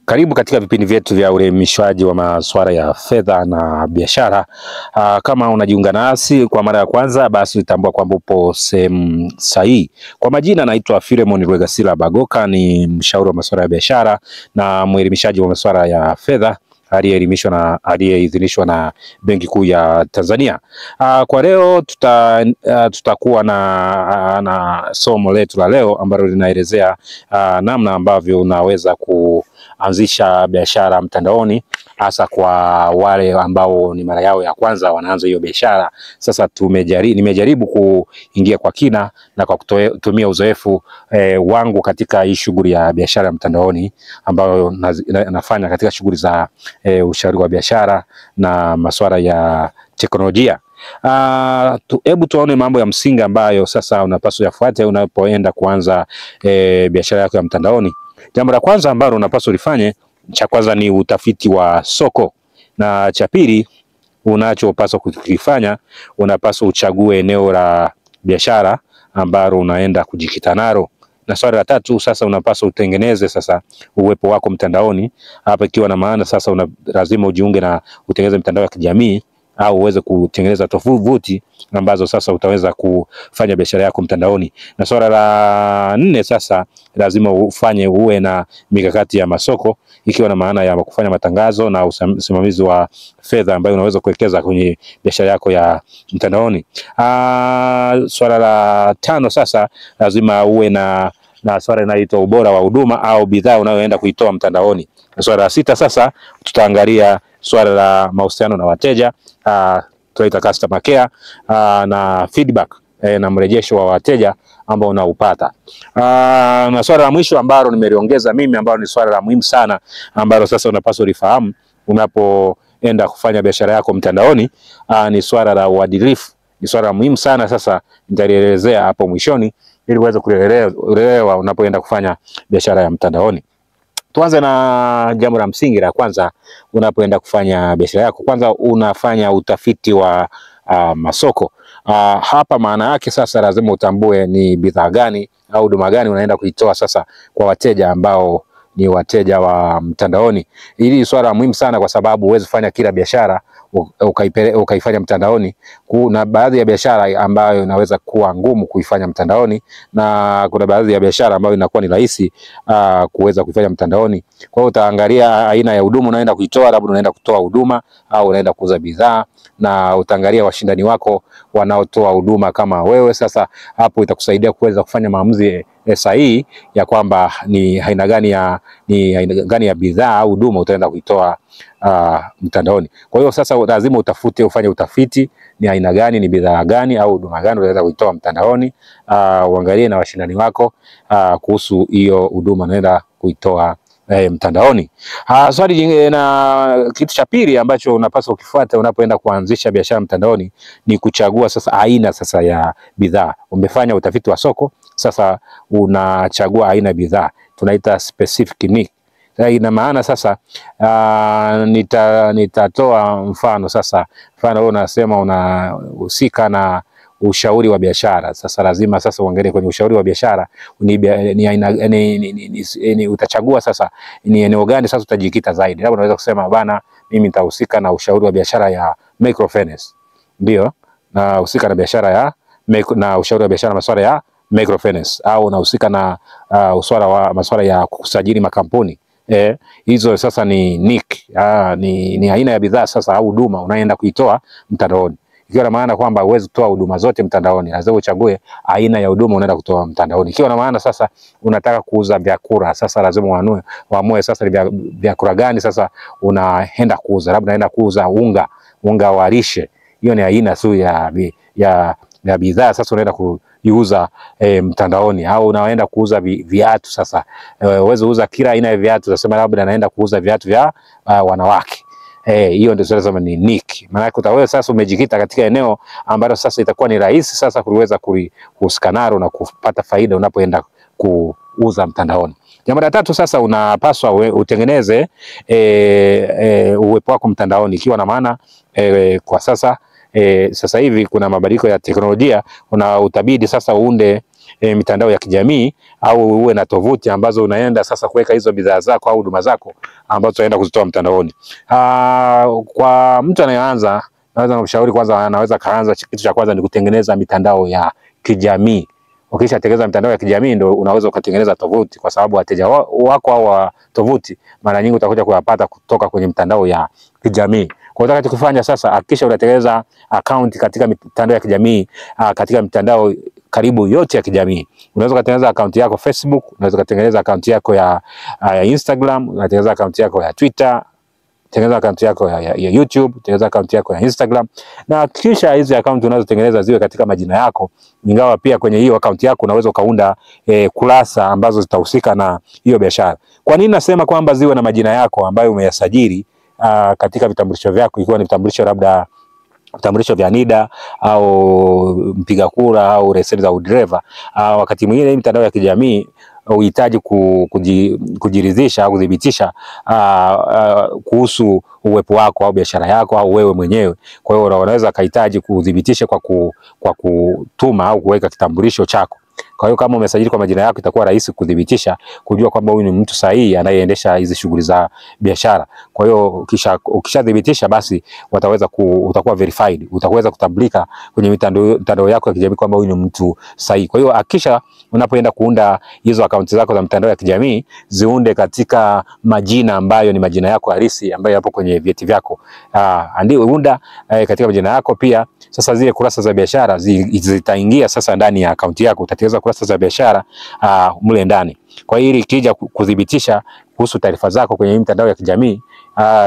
Karibu katika vipindi vyetu vya uelimishwaji wa masuala ya fedha na biashara. Kama unajiunga nasi kwa mara ya kwanza, basi utambua kwamba upo sehemu sahihi. Kwa majina naitwa Philemon Rwegasira Bagoka, ni mshauri wa masuala ya biashara na mwelimishaji wa masuala ya fedha aliyeelimishwa na aliyeidhinishwa na Benki Kuu ya Tanzania. Kwa leo tutakuwa na somo letu la leo ambalo linaelezea namna ambavyo unaweza kuanzisha biashara mtandaoni, hasa kwa wale ambao ni mara yao ya kwanza wanaanza hiyo biashara. Sasa nimejaribu kuingia kwa kina na kwa kutumia uzoefu wangu katika hii shughuli ya biashara mtandaoni ambayo nafanya katika shughuli za ushauri wa biashara na masuala ya teknolojia. Hebu tuone mambo ya msingi ambayo sasa unapaswa yafuate unapoenda kuanza biashara yako ya mtandaoni. Jambo la kwanza ambalo unapaswa ulifanye, cha kwanza ni utafiti wa soko, na cha pili unachopaswa kukifanya, unapaswa uchague eneo la biashara ambalo unaenda kujikita nalo. Na swali la tatu sasa unapaswa utengeneze sasa uwepo wako mtandaoni, hapa ikiwa na maana sasa lazima ujiunge na utengeneze mtandao wa kijamii au uweze kutengeneza tovuti ambazo sasa utaweza kufanya biashara yako mtandaoni. Na swala la nne sasa lazima ufanye uwe na mikakati ya masoko, ikiwa na maana ya kufanya matangazo na usimamizi wa fedha ambayo unaweza kuwekeza kwenye biashara yako ya mtandaoni. Swala la tano sasa lazima uwe na swala linaloitwa ubora wa huduma au bidhaa unayoenda kuitoa mtandaoni. Na swala la sita sasa tutaangalia swala la mahusiano na wateja, tunaita customer care, na feedback na mrejesho wa wateja ambao unaupata. Na swala la mwisho ambalo nimeliongeza mimi, ambalo ni swala la muhimu sana ambalo sasa unapaswa ulifahamu unapoenda kufanya biashara yako mtandaoni, ni swala la uadilifu. Ni swala muhimu sana, sasa nitalielezea hapo mwishoni ili uweze kuelewa unapoenda kufanya biashara ya mtandaoni. Tuanze na jambo la msingi la kwanza unapoenda kufanya biashara yako. Kwanza unafanya utafiti wa masoko. Hapa maana yake sasa lazima utambue ni bidhaa gani au huduma gani unaenda kuitoa sasa kwa wateja ambao ni wateja wa mtandaoni. Hili swala muhimu sana kwa sababu huwezi kufanya kila biashara ukaifanya mtandaoni. Kuna baadhi ya biashara ambayo inaweza kuwa ngumu kuifanya mtandaoni na kuna baadhi ya biashara ambayo inakuwa ni rahisi kuweza kuifanya mtandaoni. Kwa hiyo utaangalia aina ya huduma unaenda kuitoa, labda unaenda kutoa huduma au unaenda kuuza bidhaa, na utaangalia washindani wako wanaotoa huduma kama wewe. Sasa hapo itakusaidia kuweza kufanya maamuzi sahihi ya kwamba ni aina gani ya ni aina gani ya bidhaa au huduma utaenda kuitoa mtandaoni. Kwa hiyo sasa lazima utafute, ufanye utafiti ni aina gani, ni bidhaa gani au huduma gani unaweza kuitoa mtandaoni. Uangalie na washindani wako kuhusu hiyo huduma unaenda kuitoa mtandaoni. Swali jingine na kitu cha pili ambacho unapaswa ukifuata unapoenda kuanzisha biashara mtandaoni ni kuchagua sasa aina sasa ya bidhaa. Umefanya utafiti wa soko, sasa unachagua aina ya bidhaa, tunaita specific niche. Ina maana sasa nitatoa mfano sasa. Mfano wewe unasema unahusika na ushauri wa biashara. Sasa lazima sasa uangalie kwenye ushauri wa biashara ni, ni, aina, ni, ni, ni, ni, ni utachagua sasa ni eneo gani sasa utajikita zaidi. Labda unaweza kusema bana, mimi nitahusika na ushauri wa biashara ya microfinance. Ndio, nahusika na biashara ya na ushauri wa biashara masuala ya microfinance, au unahusika na uswala wa masuala ya kusajili makampuni. Hizo sasa ni niche, ni aina ya bidhaa sasa au huduma unaenda kuitoa mtandaoni. Ikiwa na maana kwamba huwezi kutoa huduma zote mtandaoni, lazima uchague aina ya huduma unaenda kutoa mtandaoni. Ikiwa na maana sasa unataka kuuza vyakula, sasa lazima uamue sasa ni vyakula gani sasa unaenda kuuza. Labda unaenda kuuza unga wa lishe. Hiyo ni aina tu ya bidhaa sasa unaenda kuiuza mtandaoni. Au unaenda kuuza viatu sasa. Huwezi uza kila aina ya viatu, unasema labda naenda kuuza viatu vya wanawake. Hiyo ndio tunasema ni niche. Maana yake utawewe sasa umejikita katika eneo ambalo sasa itakuwa ni rahisi sasa kuweza kuhusika nalo na kupata faida unapoenda kuuza mtandaoni. Jambo la tatu sasa unapaswa utengeneze uwepo wako mtandaoni, ikiwa na maana kwa sasa sasa hivi kuna mabadiliko ya teknolojia, una utabidi sasa uunde mitandao ya kijamii au uwe na tovuti ambazo unaenda sasa kuweka hizo bidhaa zako au huduma zako ambazo unaenda kuzitoa mtandaoni. Kwa mtu anayeanza, naweza kumshauri kwanza, anaweza kaanza, kitu cha kwanza ni kutengeneza mitandao ya kijamii. Ukishatengeneza mitandao ya kijamii ndio unaweza ukatengeneza tovuti, kwa sababu wateja wako au wa tovuti mara nyingi utakuja kuwapata kutoka kwenye mitandao ya kijamii. Kwa hiyo utakachokifanya sasa, hakikisha unatengeneza account katika mitandao ya kijamii, katika mitandao karibu yote ya kijamii. Unaweza kutengeneza account yako Facebook, unaweza kutengeneza account yako ya Instagram, unatengeneza account yako ya Twitter, tengeneza account yako ya YouTube, tengeneza account yako ya Instagram, na kisha hizi account unazotengeneza ziwe katika majina yako. Ingawa pia kwenye hiyo account yako unaweza ukaunda kurasa ambazo zitahusika na hiyo biashara. Kwa nini nasema kwamba ziwe na majina yako ambayo umeyasajili katika vitambulisho vyako, ikiwa ni vitambulisho labda vitambulisho vya NIDA au mpiga kura au leseni za udereva. Wakati mwingine mitandao ya kijamii uhitaji kujiridhisha au kudhibitisha kuhusu uwepo wako au biashara yako au wewe mwenyewe. Kwa hiyo unaweza kuhitaji kudhibitisha kwa kutuma au kuweka kitambulisho chako. Kwa hiyo kama umesajili kwa majina yako itakuwa rahisi kudhibitisha, kujua kwamba huyu ni mtu sahihi anayeendesha hizi shughuli za biashara. Kwa hiyo ukishadhibitisha basi wataweza utakuwa verified, utaweza kutambulika kwenye mitandao yako ya kijamii kwamba huyu ni mtu sahihi. Kwa hiyo hakikisha unapoenda kuunda hizo akaunti zako za mitandao ya kijamii ziunde katika majina ambayo ni majina yako halisi ambayo yapo kwenye vyeti vyako. Unda katika majina yako pia. Sasa zile kurasa za biashara zitaingia sasa ndani ya akaunti yako, utatengeneza kurasa za biashara mle ndani. Kwa hiyo ili ikija kudhibitisha kuhusu taarifa zako kwenye mitandao ya kijamii,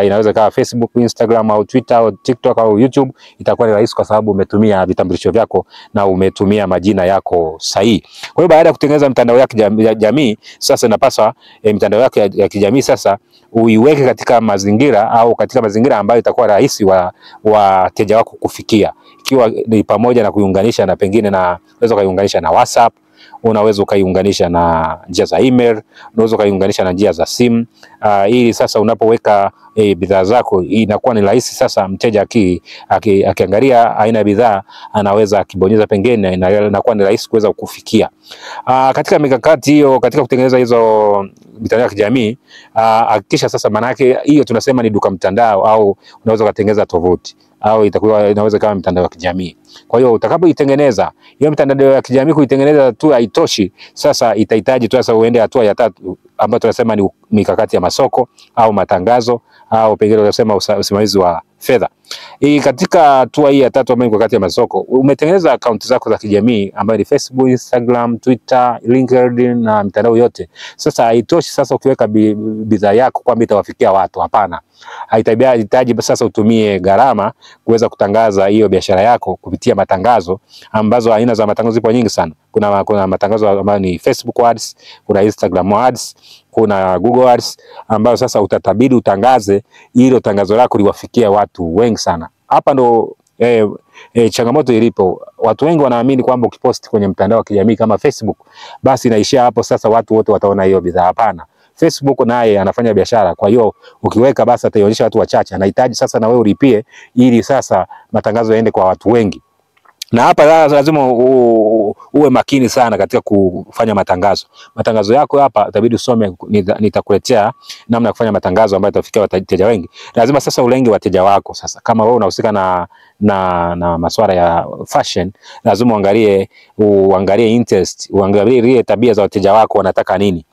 inaweza kawa Facebook, Instagram au Twitter au TikTok au YouTube, itakuwa ni rahisi kwa sababu umetumia vitambulisho vyako na umetumia majina yako sahihi. Kwa hiyo baada ya kutengeneza mitandao yako ya jamii, sasa inapaswa mitandao yako ya kijamii sasa uiweke katika mazingira au katika mazingira ambayo itakuwa rahisi wateja wako kufikia, ikiwa ni pamoja na kuiunganisha na pengine na unaweza kuiunganisha na WhatsApp, unaweza ukaiunganisha na njia za email, unaweza ukaiunganisha na njia za simu, ili sasa unapoweka bidhaa zako inakuwa ni rahisi sasa mteja akiangalia aina ya bidhaa anaweza akibonyeza pengine inakuwa ni rahisi kuweza kufikia. Katika mikakati hiyo, katika kutengeneza hizo mitandao ya kijamii, hakikisha sasa, maana yake hiyo tunasema ni duka mtandao, au unaweza kutengeneza tovuti au itakuwa inaweza kama mitandao ya kijamii. Kwa hiyo utakapoitengeneza hiyo mitandao ya kijamii, kuitengeneza tu haitoshi. Sasa itahitaji tu sasa uende hatua ya tatu ambayo tunasema ni mikakati ya masoko au matangazo au pengine unasema usimamizi wa fedha. Hii katika hatua hii ya tatu ambayo mikakati ya masoko, umetengeneza akaunti zako za kijamii ambayo ni Facebook, Instagram, Twitter, LinkedIn na mitandao yote. Sasa haitoshi sasa ukiweka bidhaa yako kwamba itawafikia watu, hapana. Haitahitaji sasa utumie gharama kuweza kutangaza hiyo biashara yako kupitia matangazo, ambazo aina za matangazo zipo nyingi sana. Kuna matangazo ambayo ni Facebook ads, kuna Instagram ads, kuna Google ads, ambayo sasa utatabidi utangaze ili tangazo lako liwafikie watu wengi sana. Hapa ndo changamoto ilipo. Watu wengi wanaamini kwamba ukipost kwenye mtandao wa kijamii kama Facebook basi inaishia hapo, sasa watu wote wataona hiyo bidhaa. Hapana. Facebook naye anafanya biashara, kwa hiyo ukiweka basi ataionyesha watu wachache. Anahitaji sasa na wewe ulipie ili sasa matangazo yaende kwa watu wengi. Na hapa lazima uwe makini sana katika kufanya matangazo. Matangazo yako hapa itabidi usome, nitakuletea namna ya kufanya matangazo ambayo itafikia wateja wengi. Lazima sasa ulenge wateja wako. Sasa kama wewe unahusika na masuala ya fashion, lazima uangalie interest, uangalie tabia za wateja wako, wanataka nini.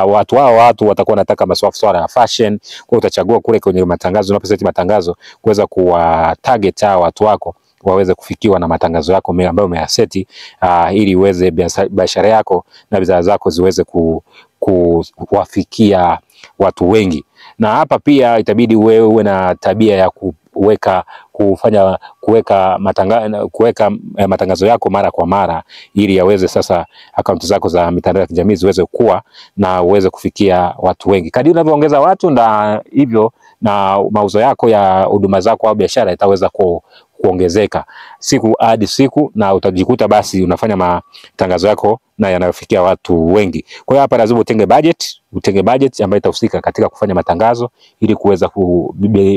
Watu hao watu watakuwa wanataka masuala ya fashion. Kwa utachagua kule kwenye matangazo, unaposeti matangazo kuweza kuwa target hao watu wako waweze kufikiwa na matangazo yako ambayo umeyaseti, ili uweze biashara yako na bidhaa zako ziweze kuwafikia watu wengi. Na hapa pia itabidi wewe uwe na tabia ya kuweka matangazo yako mara kwa mara, ili yaweze sasa akaunti zako za mitandao ya kijamii ziweze kuwa na uweze kufikia watu wengi. Kadiri unavyoongeza watu na hivyo na mauzo yako ya huduma zako au biashara itaweza kuongezeka siku hadi siku, na utajikuta basi unafanya matangazo yako na yanayofikia watu wengi. Kwa hiyo hapa lazima utenge budget ambayo itahusika katika kufanya matangazo ili kuweza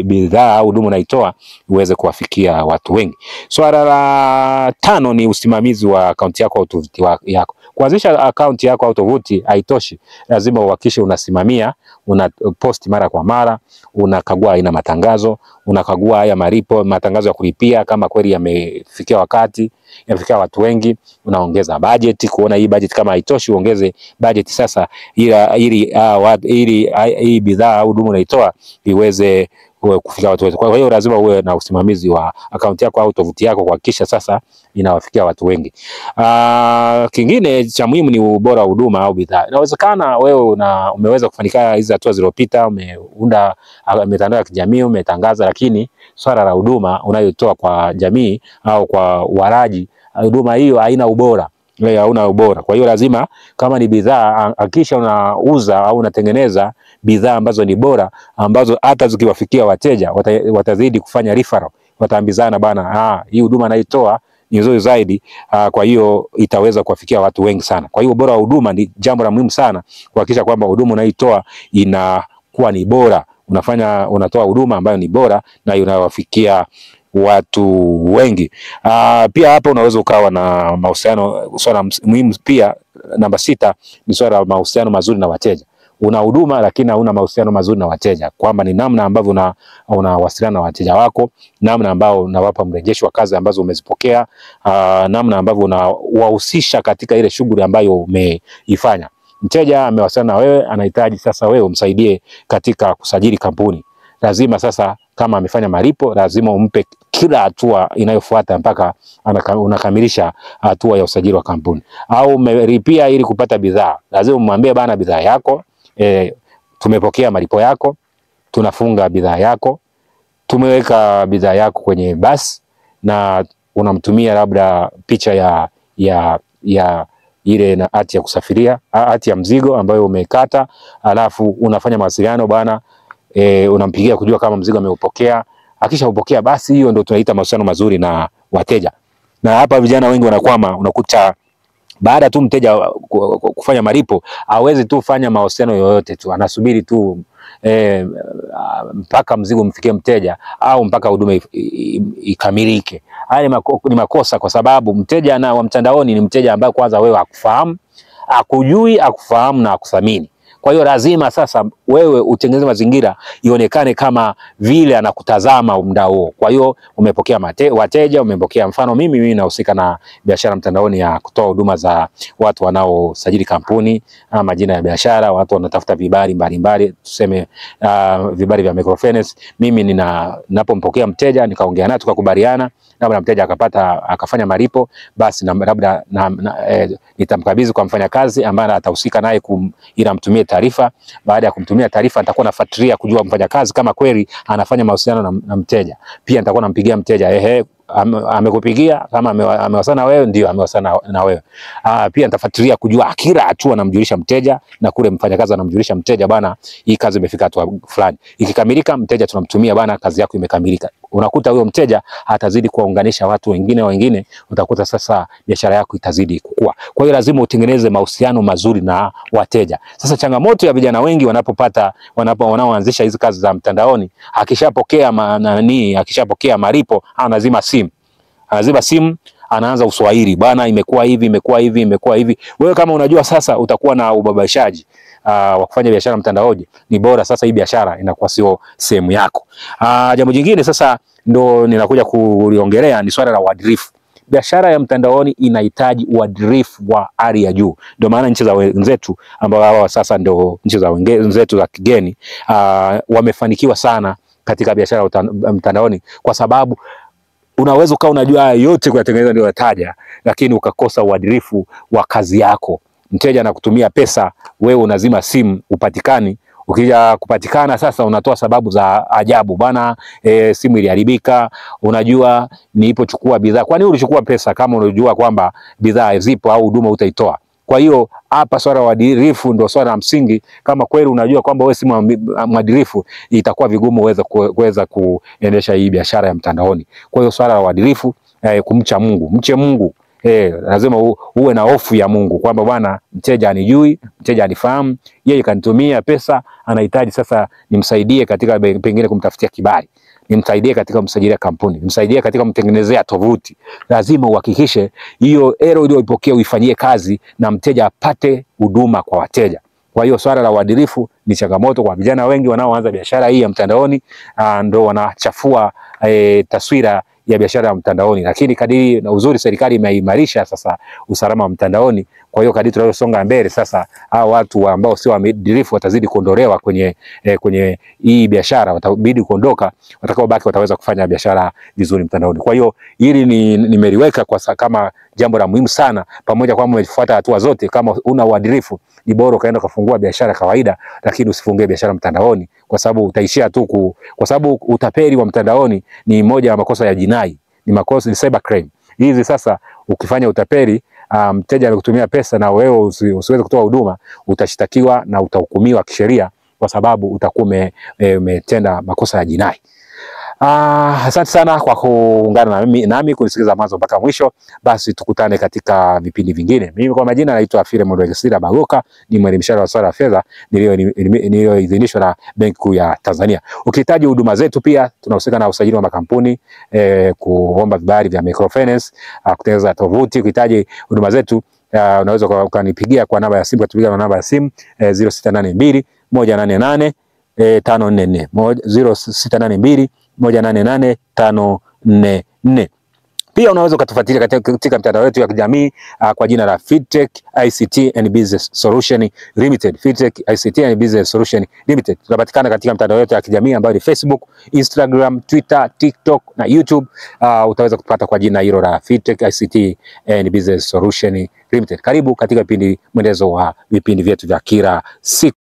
bidhaa au huduma unaitoa uweze kuwafikia watu wengi. Swala la tano ni usimamizi wa akaunti yako au tovuti yako. Kuanzisha akaunti yako au tovuti haitoshi, lazima uhakikishe unasimamia, una post mara kwa mara, unakagua aina matangazo, unakagua haya malipo, matangazo ya kulipia kama kweli yamefikia wakati, yamefikia watu wengi, unaongeza budget kuona hii budget kama haitoshi uongeze budget sasa ili hii bidhaa au huduma unaitoa iweze kufika watu wengi. Kwa hiyo lazima uwe na usimamizi wa akaunti yako au tovuti yako kuhakikisha sasa inawafikia watu wengi. Kingine cha muhimu ni ubora wa huduma au bidhaa. Inawezekana wewe umeweza kufanikiwa hizi hatua zilizopita, umeunda mitandao ya kijamii, umetangaza, lakini swala la huduma unayotoa kwa jamii au kwa walaji, huduma hiyo haina ubora. Hauna ubora. Kwa hiyo lazima kama ni bidhaa hakikisha unauza au unatengeneza bidhaa ambazo ni bora, ambazo hata zikiwafikia wateja watazidi kufanya referral, wataambizana bana, hii huduma naitoa ni nzuri zaidi, kwa hiyo itaweza kuwafikia watu wengi sana. Kwa hiyo ubora wa huduma ni jambo la muhimu sana kuhakikisha kwamba huduma unaitoa inakuwa ni bora. Unatoa huduma ambayo ni bora na inawafikia watu wengi. Pia hapa unaweza ukawa na mahusiano. Swala muhimu pia namba 6 ni swala la mahusiano mazuri na wateja. Una huduma lakini hauna mahusiano mazuri na wateja, kwamba ni namna ambavyo unawasiliana na wateja wako, namna ambao unawapa mrejesho wa kazi ambazo umezipokea, namna ambavyo unawahusisha katika ile shughuli ambayo umeifanya. Mteja amewasiliana na wewe, anahitaji sasa wewe umsaidie katika kusajili kampuni. Lazima sasa kama amefanya malipo, lazima umpe kila hatua inayofuata mpaka unakamilisha hatua ya usajili wa kampuni. Au umelipia ili kupata bidhaa, lazima umwambie bana, bidhaa yako tumepokea malipo yako, tunafunga bidhaa yako, tumeweka bidhaa yako kwenye basi, na unamtumia labda picha ya ile na hati ya kusafiria, hati ya mzigo ambayo umekata, alafu unafanya mawasiliano bana, unampigia kujua kama mzigo ameupokea. Akishaupokea basi hiyo ndio tunaita mahusiano mazuri na wateja. Na hapa vijana wengi wanakwama, unakuta baada tu mteja kufanya malipo hawezi tu fanya mahusiano yoyote tu, anasubiri tu mpaka mzigo umfikie mteja au mpaka huduma ikamilike. Haya ni makosa, kwa sababu mteja na wa mtandaoni ni mteja ambaye kwanza wewe hakufahamu, hakujui, hakufahamu na hakuthamini. Kwa hiyo lazima sasa wewe utengeneze mazingira ionekane kama vile anakutazama muda huo. Kwa hiyo umepokea wateja, umepokea, mfano mimi nahusika na biashara mtandaoni ya kutoa huduma za watu wanaosajili kampuni, majina ya biashara, watu wanatafuta vibali mbalimbali, tuseme vibali vya microfinance. Mimi ninapompokea mteja nikaongea naye tukakubaliana, labda mteja akafanya malipo, basi labda nitamkabidhi kwa mfanyakazi ambaye atahusika naye ili amtumie taarifa. Baada ya kumtumia taarifa nitakuwa nafuatilia kujua mfanyakazi kama kweli anafanya mahusiano na mteja. Pia nitakuwa nampigia mteja, ehe, amekupigia, kama amewasana wewe, ndio amewasana na wewe. Pia nitafuatilia kujua kila hatua namjulisha mteja, na kule mfanyakazi anamjulisha mteja, bana, hii kazi imefika hatua fulani. Ikikamilika mteja tunamtumia, bana, kazi yako imekamilika. Unakuta huyo mteja atazidi kuwaunganisha watu wengine, utakuta sasa biashara yako itazidi kukua. Kwa hiyo lazima utengeneze mahusiano mazuri na wateja. Sasa changamoto ya vijana wengi wanaoanzisha hizi kazi za mtandaoni, akishapokea akishapokea malipo anazima simu. Anazima simu, anaanza uswahili, bana, imekuwa hivi, imekuwa hivi, imekuwa hivi. Wewe kama unajua sasa utakuwa na ubabaishaji wa kufanya biashara mtandaoni, ni bora sasa hii biashara inakuwa sio sehemu yako. Jambo jingine sasa ndo ninakuja kuliongelea ni swala la uadilifu. Biashara ya mtandaoni inahitaji uadilifu wa hali ya juu. Ndio maana nchi za wenzetu ambao hawa sasa ndio nchi za wenzetu za kigeni wamefanikiwa sana katika biashara mtandaoni, kwa sababu unaweza ukawa unajua yote kuyatengeneza ndio yataja, lakini ukakosa uadilifu wa kazi yako. Mteja anakutumia pesa, wewe unazima simu, upatikani. Ukija kupatikana sasa unatoa sababu za ajabu, bana, simu iliharibika, unajua nilipochukua bidhaa. Kwani ulichukua pesa kama unajua kwamba bidhaa zipo au huduma utaitoa? Kwa hiyo hapa swala la uadilifu ndio swala la msingi. Kama kweli unajua kwamba wewe si mwadilifu, itakuwa vigumu kuweza kuendesha hii biashara ya mtandaoni. Kwa hiyo swala la uadilifu, kumcha Mungu, mche Mungu. Lazima uwe na hofu ya Mungu kwamba bwana, mteja anijui, mteja anifahamu, yeye kanitumia pesa, anahitaji sasa nimsaidie katika pengine kumtafutia kibali. nimsaidie katika kumsajilia kampuni, nimsaidie katika kumtengenezea tovuti. Lazima uhakikishe hiyo hela uliyoipokea uifanyie kazi na mteja apate huduma kwa wateja. Kwa hiyo swala la uadilifu ni changamoto kwa vijana wengi wanaoanza biashara hii ya mtandaoni, ndo wanachafua taswira ya biashara ya mtandaoni. Lakini kadiri na uzuri serikali imeimarisha sasa usalama wa mtandaoni, kwa hiyo kadiri tunavyosonga mbele sasa, hao watu ambao sio waadilifu watazidi kuondolewa kwenye hii biashara, watabidi kuondoka, watakaobaki wataweza kufanya biashara vizuri mtandaoni. Kwa hiyo hili nimeliweka kwa kama jambo la muhimu sana, pamoja kwamba umefuata hatua zote. Kama una uadilifu, ni bora ukaenda kufungua biashara kawaida, lakini usifungue biashara mtandaoni, kwa sababu utaishia tu kwa sababu utapeli wa mtandaoni ni moja ya makosa ya jinai, ni makosa, ni cyber crime. Hizi sasa ukifanya utapeli, mteja amekutumia pesa na wewe usiweze kutoa huduma, utashtakiwa na utahukumiwa kisheria, kwa sababu utakuwa umetenda makosa ya jinai. Asante sana kwa kuungana nami kunisikiliza mwanzo mpaka mwisho. Basi tukutane katika vipindi vingine. Mimi kwa majina naitwa Philemon Rwegasira Bagoka, ni mwelimishaji wa swala la fedha niliyoidhinishwa na Benki Kuu ya Tanzania. Ukihitaji huduma zetu pia tunahusika na usajili wa makampuni, kuomba vibali vya microfinance, kutengeneza tovuti. Ukihitaji huduma zetu unaweza ukanipigia kwa namba ya simu, kutupigia kwa namba ya simu 0682 188 544 0682 188 544. Pia unaweza ukatufuatilia katika mtandao wetu ya kijamii kwa jina la Fintech ICT and Business Solution Limited. Fintech ICT and Business Solution Limited. Tunapatikana katika mtandao wetu ya kijamii ambayo ni Facebook, Instagram, Twitter, TikTok na YouTube. Utaweza kupata kwa jina hilo la Fintech ICT and Business Solution Limited. Karibu katika vipindi, mwendelezo wa vipindi vyetu vya kila siku.